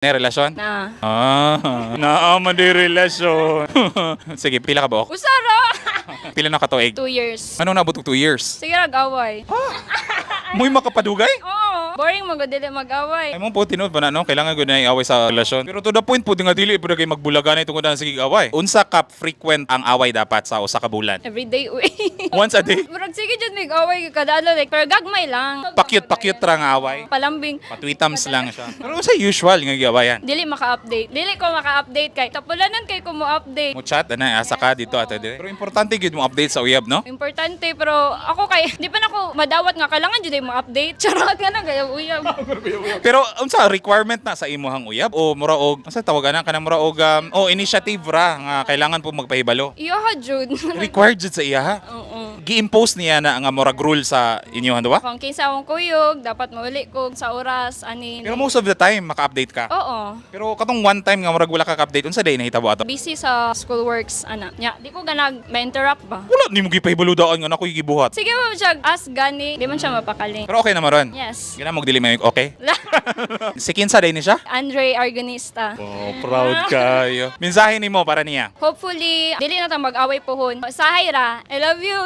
Na relasyon? Na. Ah, naa man di relasyon. Sige, pila ka ba? Usa ra. Pila na ka tuig? 2 years. Anong nabot og 2 years? Sige ra away. Mo'y makapadugay? Oo. Boring man gud dili mag-away. Ay mo po tinuod pa na no, kailangan gud na away sa relasyon. Pero to the point po nga dili pud kay magbulaga na tungod na sige away. Unsa ka frequent ang away dapat sa usa ka bulan? Everyday uy. Once a day? Murag sige jud mig away kada adlaw, like pero gagmay lang. Pakyut pakyut ra nga away. Palambing. Patwitams lang siya. Pero unsa usual nga giawayan? Dili maka-update. Dili ko maka-update kay tapulanan kay ko mo update. Mo chat ana, asa ka dito ato dire. Pero importante gyud mo update sa uyab, no? Importante, pero ako kay di pa nako madawat nga kailangan jud ay mo update. Charot nga na kay uyab. Pero unsa requirement na sa imuhang uyab o mura og unsa tawag ana kanang mura og oh, initiative ra nga kailangan po magpahibalo? Iyaha jud. Required jud sa iya ha. Oo. Gi-impose niya na nga murag rule sa inyuhan duwa? Kung kinsa akong kuyog, dapat mauli ko sa oras ani. Pero most of the time maka-update ka. Oo. Pero katong one time nga murag wala ka ka-update, unsa day nahitabo ato? Busy sa school works ana. Nya, di ko ganag ma-interrupt ba. Wala nimo gipahibalo daan nga nakoy gibuhat. Sige mo siya ask gani, di man siya mapakali. Pero okay naman ron. Yes. Gina mo dili may okay. Si kinsa day ni siya? Andre Argonista. Oh, proud kayo. Mensahe nimo para niya. Hopefully, dili na ta mag-away pohon. Sahay ra. I love you.